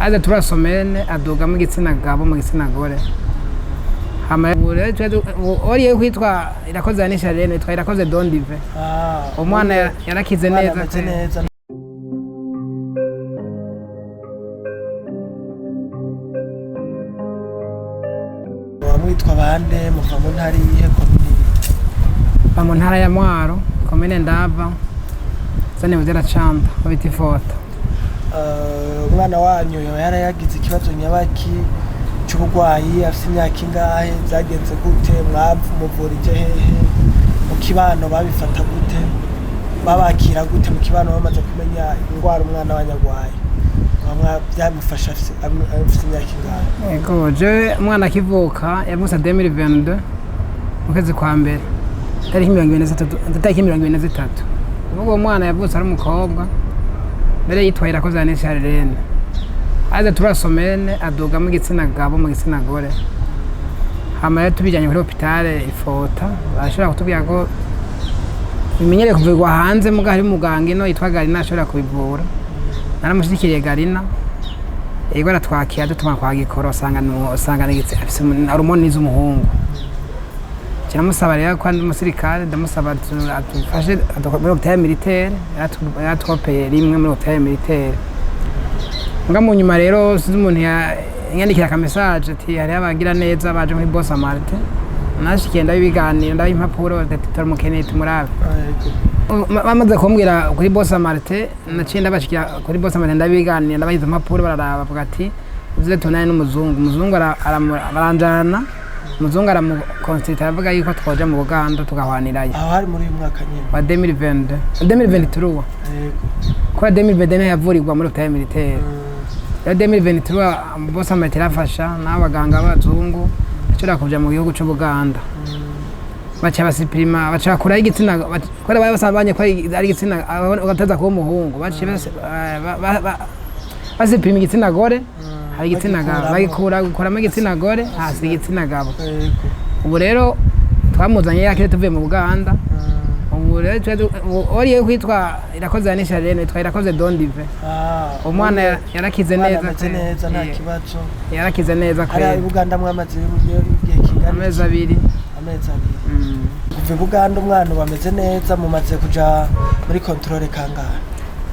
Aza turasomene aduga mu gitsina gabo mu gitsina gore. Hama ubu rero oriye kwitwa Irakoze Anisha Rene, yitwa Irakoze Dondive. Umwana yarakize umwana neza ameze pe. Neza. Wamwitwa bande? Muva mu ntara iyihe, komini? Ba mu ntara ya Mwaro, komine Ndava, zone Buzera Camba, aho bita Ifota. Umwana wanyu yoba yarayagize ikibazo nyabaki c'uburwayi? Afise imyaka ingahe? Vyagenze gute? Mwamuvurije hehe? Mu kibano babifata gute? Babakira gute mu kibano bamaze kumenya ingwara umwana wanyu agwaye? Byamufasha afise imyaka ingahe? Ego, jewe umwana akivuka, yavutse 2022 mu kwezi kwa mbere, tariki 23, tariki 23. Ubu uwo mwana yavutse ari umukobwa, mbere yitwaye Irakoze Anisha Rene. Aza turasomene aduga mu gitsina gabo mu gitsina gore. Hama rero tubijyanye kuri hôpital Ifota, barashobora kutubwira ko bimenyereye kuvurirwa hanze, muga hari umuganga ino yitwa Garina ashobora kubivura. Naramushikiriye Garina, yego, aratwakira, dutuma kwa gikoro, usanga afise hormone z'umuhungu. Kiramusaba rero ko ndi umusirikare, ndamusaba adufashe muri hôpital militaire. Yaratwopeye rimwe muri hôpital militaire. Nga mu nyuma rero sinzi umuntu yanyandikira aka message ati hariho abagira neza baje muri Bosa Martin. Nashikiye ndabiganira, ndabiha impapuro, ati turamukeneye, tumurabe. Bamaze kumbwira kuri Bosa Martin, naciye ndabashikira kuri Bosa Martin, ndabiganira, ndabahiza impapuro, bararaba, bavuga ati uze tunane n'umuzungu. Umuzungu baranjana, umuzungu aramukonsulta, aravuga yuko twoja mu Buganda tugahwanirayo. Aho hari muri uyu mwaka nyene? Wa 2022, 2023. Kuba 2022 niho yavurirwa muri hôpital militaire. Rero 2023 Bosa Martin irafasha n'abaganga b'abazungu, ashobora kuja mu gihugu c'Ubuganda, baca basipirima, baca bakuraho igitsina kubera bari basanzwe banye ko ari igitsina ugateza kuba umuhungu. Baciye basipirima igitsina gore, hari igitsina gabo. Bagikuramo. Bagikura, gukuramo igitsina gore, hasi igitsina gabo. Ubu rero twamuzanye yakire tuvuye mu Buganda. Ubu rero ubu oriye kwitwa Irakoze Anisha Rene, yitwa Irakoze Dondive. Umwana yarakize umwana neza ameze pe. neza, nta kibazo? Yarakize neza Hariya i kweli. Buganda mwamaze igihe kingana iki? Amezi 2. Amezi 2. Kuva i Buganda umwana ubu ameze neza. Mumaze kuja muri contrôle kangahe?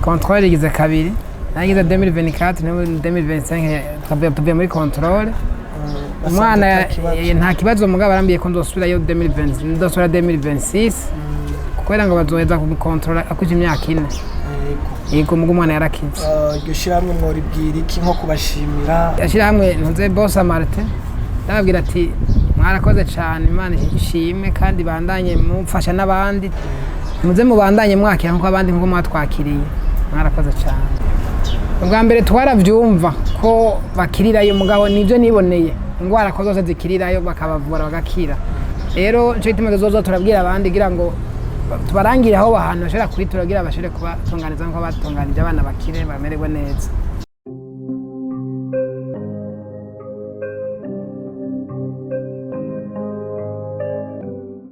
Contrôle igize kabiri, nagize 2024 no 2025, tuvuye muri contrôle. Umwana Basanze ata kibazo. Nta kibazo, mugabo barambiye ko nzosubirayo 2020, nzosubira 2026, kubera ngo bazoheza kumukontrola akuje imyaka 4. Yego, mugo umwana yarakize. Iryo shirahamwe mworibwira iki, nko kubashimira? Yashyirahamwe ntuze Bosa Martin, ndababwira ati mwarakoze cyane, Imana ishimwe, kandi bandanye mufasha n'abandi, muze mubandanye mwakira nkuko abandi, nkuko mwatwakiriye, mwarakoze cyane. Ubwa mbere twarabyumva ko bakirirayo, mugabo nibyo niboneye, indwara ko zose zikirirayo, bakabavura bagakira. Rero nicyo gituma tuzoza turabwira abandi kugira ngo tubarangire aho hantu bashobora kwitura, kugira bashobore kubatunganiza nkuko batunganije abana, bakire, bamererwe neza.